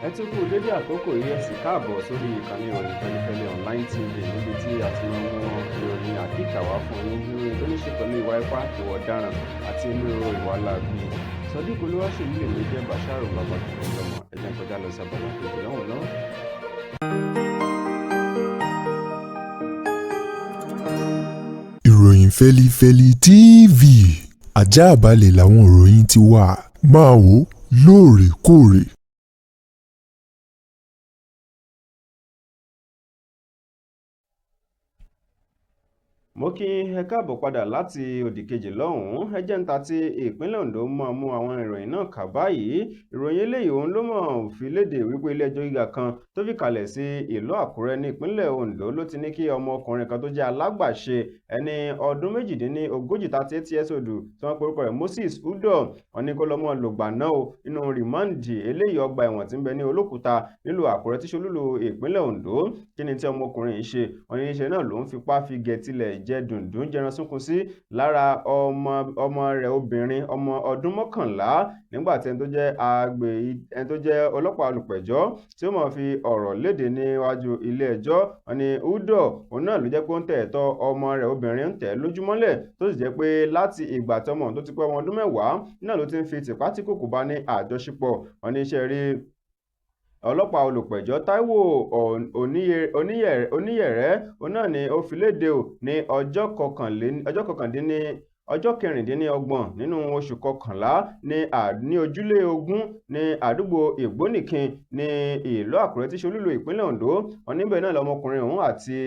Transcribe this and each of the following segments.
Ẹ tún kú dédé àkókò yìí, ẹ sì káàbọ̀ sórí ìkànnì ìròyìn Fẹ́lifẹ́li Online TV, níbi tí a ti máa ń mú ìròyìn àkíkà wá fún yín, ìròyìn tó ní ṣe pẹ̀lú ìwà ipá, ìwà ọ̀daràn àti onírúurú ìwà láabi. Sodiq Olúwaṣèyí lèmi jẹ́, Basharu bàbá tuntun lọ́mọ. Ẹ jẹ́ n kọjá lọ sí abala kejì lọ́hùn náà. Ìròyìn Fẹ́lifẹ́li TV, ajáàbalẹ̀ làwọn ìròyìn ti wà, máa wò ó lóòrèkóòrè. Mo kí ẹ káàbọ̀ padà láti òdì kejì lọ́hùn-ún. Ẹ jẹ́ ń ta ti ìpínlẹ̀ Ondo máa mú àwọn ìròyìn náà kà báyìí. Ìròyìn eléyìí òun ló mọ̀ fi léde wípé ilé-ẹjọ́ gíga kan tó fi kalẹ̀ sí ìlú Àkúrẹ́ ní ìpínlẹ̀ Ondo ló ti ní kí ọmọkùnrin kan tó jẹ́ alágbàṣe, ẹni ọdún 38, 38 years old, tí wọ́n pe orúkọ rẹ̀ Moses Udo, wọ́n ní kó lọ́ mọ́ lògbà náà o nínú rìmọ́ǹdì eléyìí, ọgbà ẹ̀wọ̀n tí ń bẹ ní Olókùta nílùú Àkúrẹ́ tí ṣolúlu ìpínlẹ̀ Ondo. Kí ni tí ọmọkùnrin yìí ṣe? Wọ́n ní ṣe náà ló ń fipá fi gẹ̀tilẹ̀ jẹ dùndún jẹran súnkun sí lára ọmọ rẹ̀ obìnrin, ọmọ ọdún 11, nígbà tí ẹni tó jẹ́ àgbè, ẹni tó jẹ́ ọlọ́pàá olùpẹ̀jọ́ tí ó máa fi ọ̀rọ̀ léde níwájú ilé ẹjọ́, wọ́n ní Udo òun náà ló jẹ́ pé ó ń tẹ̀ ẹ̀tọ́ ọmọ rẹ̀ obìnrin, ń tẹ̀ lójúmọ́lẹ̀, tó sì jẹ́ pé láti ìgbà tí ọmọ tó ti pé ọmọ ọdún 10 náà ló ti ń fi tìpátìkòkò bá ní àjọṣepọ̀. Wọ́n ní iṣẹ́ rí ọlọ́pàá olùpẹ̀jọ́ Táíwò Oníyẹ̀rẹ́ òun náà ni ó fi léde ò ní ọjọ́ 26 nínú oṣù kọkànlá ní ojúlé 20 ní àdúgbò Ìgbónìkin ní ìlú Àkúrẹ́ tí ṣolúlu ìpínlẹ̀ Ondo. Wọn níbẹ̀ náà lọmọkùnrin ọ̀hún àti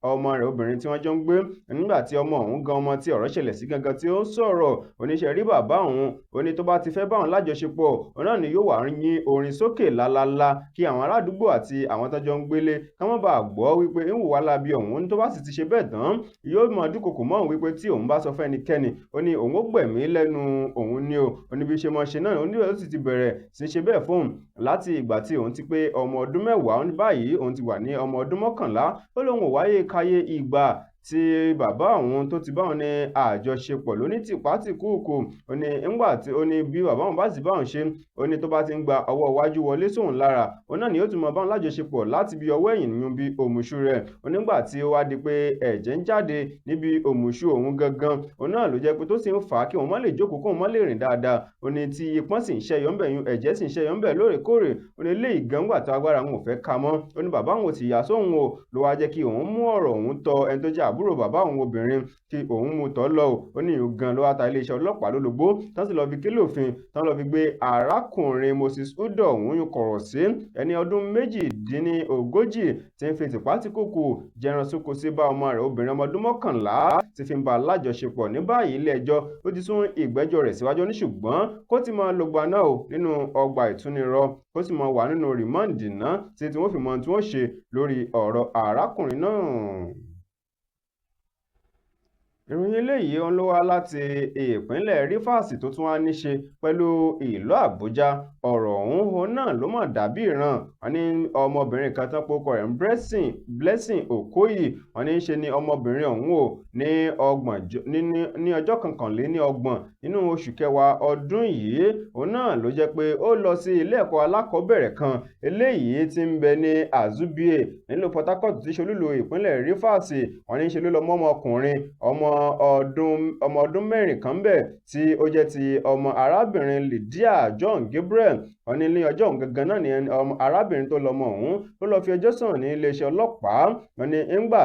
ọmọ rẹ̀ obìnrin tí wọ́n jọ ń gbé. Nígbà tí ọmọ ọ̀hún gan, ọmọ tí ọ̀rọ̀ ṣẹlẹ̀ sí gangan, tí ó ń sọ̀rọ̀, oníṣẹ́ rí bàbá òun, ó ní tó bá ti fẹ́ bá òun lájọṣepọ̀, òun náà ni yóò wá yín orin sókè lálálá kí àwọn aládùúgbò àti àwọn tó jọ ń gbélé ká má bàa gbọ́ wípé ń wò wá lábí òun. Tó bá sì ti ṣe bẹ́ẹ̀ tán, yóò mọ dúnkokò mọ́ òun wípé tí òun bá sọ fún ẹnikẹ́ni, ó ní òun ó gbẹ̀mí lẹ́nu òun ni o. Ó ní bí ṣe mọ́ ṣe náà, ó ní ó sì ti bẹ̀rẹ̀ sí ṣe bẹ́ẹ̀ fóun láti ìgbà tí òun ti pé ọmọ ọdún 10. Ó ní báyìí òun ti wà ní ọmọ ọdún 11. Ó lóun ò wáyé káyé ìgbà tí bàbá òun tó ti bá òun ní àjọṣepọ̀ lóní tìpátìkúùkù. Ó ní ńgbà tí ó ní bí bàbá òun bá sì bá òun ṣe, ó ní tó bá ti ń gba ọwọ́ iwájú wọlé sóun lára, òun náà ni ó tún mọ bá òun lájọṣepọ̀ láti bí ọwọ́ ẹ̀yìn yún bí òmùṣù rẹ̀. Ó nígbà tí ó wá di pé ẹ̀jẹ̀ ń jáde níbi òmùṣù òun gangan, òun náà ló jẹ́ pé tó sì ń fà á kí òun má lè jókòó, kóun má lè rìn dáadáa. Ó ní tí ipọ́n sì ń ṣẹyọ ńbẹ̀ yún, ẹ̀jẹ̀ sì ń ṣẹyọ ńbẹ̀ lóòrèkóòrè. Ó ní eléyìí gan gbà tó agbára òun ò fẹ́ ka mọ́. Ó ní bàbá òun ò sì yà sóhun o, ló wá jẹ́ kí òun mú ọ̀rọ̀ òun tọ ẹni tó jẹ́ àbúrò bàbá òun obìnrin kí òun mú tọ́ lọ o. Ó ní ìyún gan ló wá ta iléeṣẹ́ ọlọ́pàá lólobó, tán sì lọ́ọ́ fi kélé òfin, tán lọ́ọ́ fi gbé arákùnrin Moses Udo òun yún kọ̀rọ̀ sí, ẹni ọdún 38, tí ń fi tìpátìkúùkù jẹran súnko sí bá ọmọ rẹ̀ obìnrin ọmọ ọdún 11 tí fi ń bá a lájọṣepọ̀. Ní báyìí ilé ẹjọ́ ó ti sún ìgbẹ́jọ́ rẹ̀ síwájú, ní ṣùgbọ́n kó ti máa lògbà náà o nínú ọgbà ìtúnirọ, kó sì máa wà nínú rìmọ́ǹdì náà tí wọ́n fi mọ ohun tí wọ́n ṣe lórí ọ̀rọ̀ arákùnrin náà. Ìròyìn eléyìí ń ló wá láti ìpínlẹ̀ Rivers tó tún wá ní ṣe pẹ̀lú ìlú Àbújá. Ọ̀rọ̀ ọ̀hún òun náà ló mọ̀ dàbí ìran. Wọ́n ní ọmọbìnrin kan tán porúkọ rẹ̀ ń Blessing Okoye. Wọ́n ní í ṣe ni ọmọbìnrin ọ̀hún o ní ọjọ́ 31 nínú oṣù kẹwàá ọdún yìí, òun náà ló jẹ́ pé ó lọ sí ilé ẹ̀kọ́ alákọ̀ọ́bẹ̀rẹ̀ kan eléyìí tí ń bẹ ní Azubie nílùú Port Harcourt tí ṣolúlu ìpínlẹ̀ Rivers. Wọ́n ní í ṣe ló lọ mọ́ ọmọkùnrin ọmọ ọdún 4 kan bẹ̀ tí ó jẹ́ ti ọmọ arábìnrin Lydia John Gabriel. Wọ́n ní ní ọjọ́ òun gangan náà ni arábìnrin tó lọ́mọ ọ̀hún ló lọ́ọ́ fi ẹjọ́ sùn ní iléeṣẹ́ ọlọ́pàá. Wọ́n ní ńgbà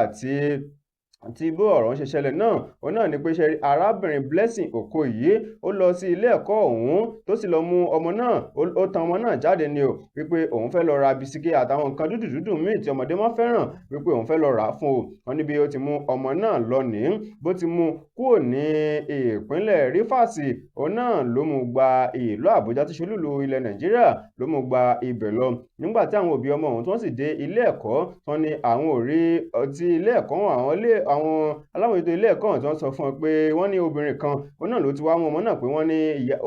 tí bó ọ̀rọ̀ ń ṣe ṣẹlẹ̀ náà, òun náà ni pé ṣe arábìnrin Blessing Okoye ó lọ sí ilé ẹ̀kọ́ ọ̀hún tó sì lọ mú ọmọ náà, ó tan ọmọ náà jáde ni o wípé òun fẹ́ lọ ra bisikí àtàwọn nǹkan dúdú dúdú míì tí ọmọdé máa fẹ́ràn, wípé òun fẹ́ lọ rà á fún o. Wọ́n níbi ó ti mú ọmọ náà lọ ní bó ti mú kúrò ní ìpínlẹ̀ Rivers, òun náà ló mú gba ìlú Àbújá tí ṣolúlu ilẹ̀ Nàìjíríà, ló mú gba ibẹ̀ lọ. Nígbà tí àwọn òbí ọmọ ọ̀hún tí wọ́n sì dé ilé ẹ̀kọ́, wọ́n ní àwọn ò rí ti ilé ẹ̀kọ́ wọn, àwọn alámòjútó ilé ẹ̀kọ́ ọ̀hún tí wọ́n sọ fún ọ pé wọ́n ní obìnrin kan òun náà ló ti wá mú ọmọ náà, pé wọ́n ní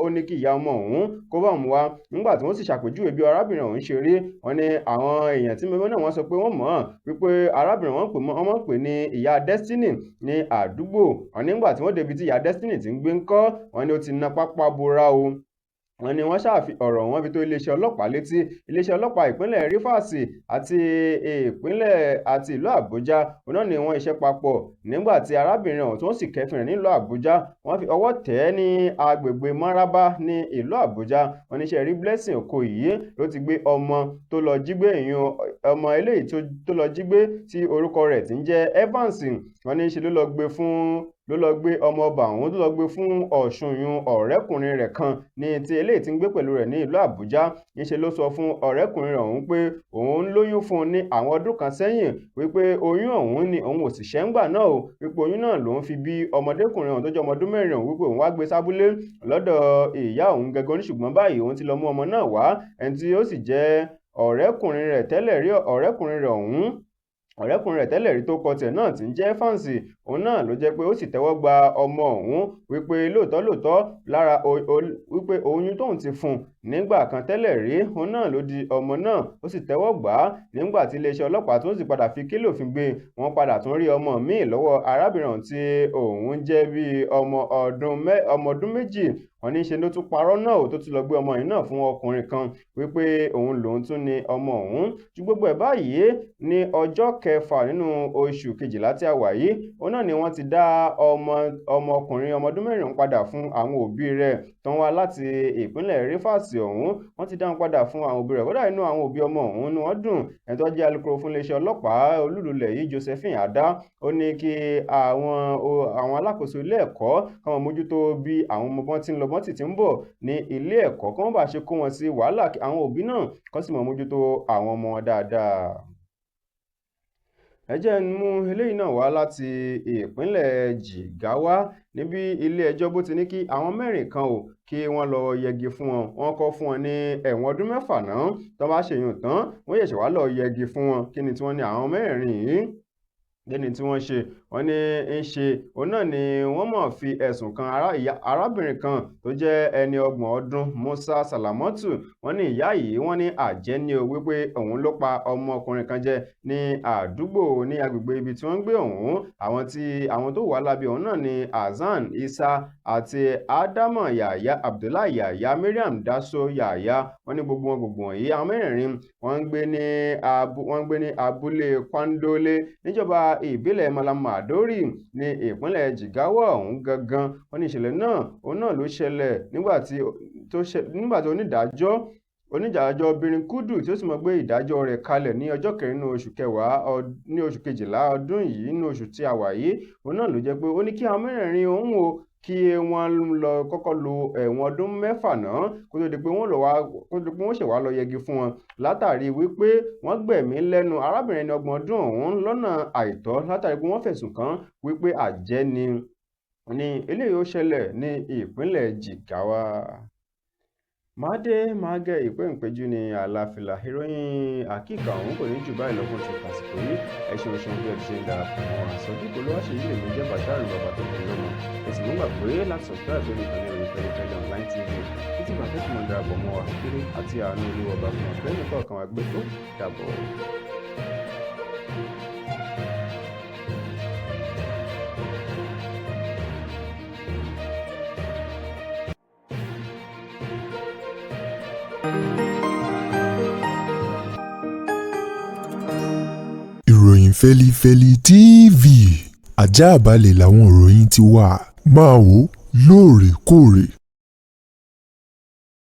ó ní kí ìyá ọmọ ọ̀hún kó bá òun wá. Nígbà tí wọ́n sì ṣàpèjúwe bí arábìnrin ọ̀hún ṣe rí, wọ́n ní àwọn èèyàn tí mẹ́fẹ́ náà wọ́n sọ pé wọ́n mọ̀ ọ́n wípé arábìnrin wọn pè wọ́n pè ní ìyá Destiny ní àdúgbò. Wọ́n nígbà tí wọ́n débi tí ìyá Destiny ti ń gbé ńkọ́, wọ́n ní ó ti na pápá bora o. Wọ́n ní wọ́n ṣàfi ọ̀rọ̀ wọn fi tó iléeṣẹ́ ọlọ́pàá létí. Iléeṣẹ́ ọlọ́pàá ìpínlẹ̀ Rivers àti ìpínlẹ̀ àti ìlú Àbújá òun náà ni wọ́n iṣẹ́ papọ̀ nígbà tí arábìnrin ọ̀hún tó sì kẹ́fìn rẹ̀ nílùú Àbújá. Wọ́n fi ọwọ́ tẹ̀ ẹ́ ní agbègbè Maraba ní ìlú Àbújá. Wọ́n ní ṣe rí Blessing Okoye ló ti gbé ọmọ tó lọ jí gbé, ìyún ọmọ eléyìí tó lọ jí gbé tí orúkọ rẹ̀ ti ń jẹ́ Evans. Wọ́n ní ṣe ló lọ gbé fún ló lọ gbé ọmọ ọba ọ̀hún tó lọ gbé fún Ọ̀ṣun, yun ọ̀rẹ́kùnrin rẹ̀ kan ní ti eléyìí tí ń gbé pẹ̀lú rẹ̀ ní ìlú Àbújá. Níṣe ló sọ fún ọ̀rẹ́kùnrin rẹ̀ ọ̀hún pé òun lóyún fún un ní àwọn ọdún kan sẹ́yìn, wípé oyún ọ̀hún ni òun ò sì ṣẹ́ ńgbà náà o, wípé oyún náà lòun fi bí ọmọdékùnrin ọ̀hún tó jẹ́ ọmọ ọdún 4 ọ̀hún, wípé òun wá gbé sábúlé lọ́dọ̀ ìyá òun gẹ́gẹ́ ní, ṣùgbọ́n báyìí òun ti lọ mú ọmọ náà wá. Ẹni tí ó sì jẹ́ ọ̀rẹ́kùnrin rẹ̀ tẹ́lẹ̀ rí, ọ̀rẹ́kùnrin rẹ̀ ọ̀hún, ọ̀rẹ́kùnrin rẹ̀ tẹ́lẹ̀ rí tó kọ tiẹ̀ náà tí ń jẹ́ Evans, òun náà ló jẹ́ pé ó sì tẹ́wọ́ gba ọmọ ọ̀hún, wípé lóòótọ́ lóòótọ́ lára wípé oyún tóun ti fún un nígbà kan tẹ́lẹ̀ rí òun náà ló di ọmọ náà, ó sì tẹ́wọ́ gbà á. Nígbà tí iléeṣẹ́ ọlọ́pàá tó sì padà fi kélé òfin gbé, wọ́n padà tún rí ọmọ míì lọ́wọ́ arábìnrin ọ̀hún tí òun jẹ́ bíi ọmọ ọdún 2. Wọ́n ní ṣe ló tún parọ́ náà ó tó tún lọ gbé ọmọ yìí náà fún ọkùnrin kan wípé òun lòun tún ni ọmọ ọ̀hún. Ju gbogbo ẹ̀ báyìí, ní ọjọ́ kẹfà nínú oṣù kejìlá tí a wà yìí, òun náà ni wọ́n ti dá ọmọkùnrin ọmọ ọdún 4 padà fún àwọn òbí rẹ̀ tán wá láti ìpínlẹ̀ Rivers ọ̀hún. Wọ́n ti dá wọn padà fún àwọn òbí rẹ̀. Kódà inú àwọn òbí ọmọ ọ̀hún ni wọ́n dùn. Ẹni tó jẹ́ alukoro fún iléeṣẹ́ ọlọ́pàá olúlulẹ̀ yìí, Josephine Ada, ó ní kí àwọn alákòóso ilé ẹ̀kọ́ kí wọ́n mójútó bí àwọn ọmọ bọ́n ti ń lọ bọ́n sì ti ń bọ̀ ní ilé ẹ̀kọ́, kí wọ́n bá ṣe kó wọn sí wàhálà, àwọn òbí náà kán sì mọ̀ mójútó àwọn ọmọ wọn dáadáa. Ẹ jẹ́ ń mú eléyìí náà wá láti ìpínlẹ̀ Jigawa níbi ilé ẹjọ́ bó ti ní kí àwọn 4 kan ò kí wọ́n lọ yẹgi fún wọn. Wọ́n kọ́ fún wọn ní ẹ̀wọ̀n ọdún 6 náà, tó bá ṣèyún tán wọ́n ṣẹ̀ṣẹ̀ wá lọ yẹgi fún wọn. Kí ni tí wọ́n ní àwọn 4 yìí lẹ́ni tí wọ́n ṣe? Wọ́n ní ń ṣe òun náà ni wọ́n mọ̀ fi ẹ̀sùn kan arábìnrin kan tó jẹ́ ẹni 30 ọdún, Musa Salamatu. Wọ́n ní ìyá yìí wọ́n ní àjẹ́ ní o, wípé òun ló pa ọmọkùnrin kan jẹ ní àdúgbò ní agbègbè ibi tí wọ́n ń gbé ọ̀hún. Àwọn tó wà lábẹ́ òun náà ni Hasan Isa àti Ádámọ̀ Yàyà, Abdullahi Yàyà, Mariam Daso Yàyà. Wọ́n ní gbogbo wọn gbogbo wọ̀nyí àwọn 4 wọ́n ń gbé ní abúlé Kwandole níjọba ìbílẹ̀ Malam Madori ní ìpínlẹ̀ Jigawa ọ̀hún gangan. Wọ́n ní ìṣẹ̀lẹ̀ náà òun náà ló ṣẹlẹ̀ nígbà tí onídàájọ́ Birin Kudu tí ó sì mọ̀ gbé ìdájọ́ rẹ̀ kalẹ̀ ní ọjọ́ kẹrin nínú oṣù kẹwàá ní oṣù kejìlá ọdún yìí, nínú oṣù tí a wà yìí, òun náà ló jẹ́ pé ó ní kí àwọn 4 òun o kí wọ́n lọ kọ́kọ́ lo ẹ̀wọ̀n ọdún 6 náà kó tó di pé wọ́n ṣẹ̀ wá lọ yẹgi fún wọn, látàrí wípé wọ́n gbẹ̀mí lẹ́nu arábìnrin ẹni 30 ọdún ọ̀hún lọ́nà àìtọ́, látàrí pé wọ́n fẹ̀sùn kàn wípé àjẹ́ ni eléyìí ó ṣẹlẹ̀ ní ìpínlẹ̀ Jigawa. Màdé Màgẹ ìpéǹpéjú ní àlàáfíà. Ìròyìn àkíkà ọ̀hún kò ní jù báyìí lọ fún ti àsìkò yìí. Ẹ ṣeun ṣeun bí ẹ ti ṣe ń darapọ̀ mọ́ wa. Sodiq Olúwaṣèyí lèmi jẹ́ Bàṣírù bàbá tó kù lọ́mọ. Ẹ sì mú gbà pé láti subscribe sórí ìkànnì ìròyìn Fẹ́lifẹ́li Online TV títí gbà tó tún mọ̀ darapọ̀ mọ́ wa. Kéré àti àánú Olúwa ọba fún ọ̀pẹ́ nìkọ̀ọ̀kan wa gbé tó dàbọ̀. Ìròyìn Fẹ́lifẹ́li TV àjààbálẹ̀ làwọn ìròyìn ti wà. Máa wò lóòrèkóòrè.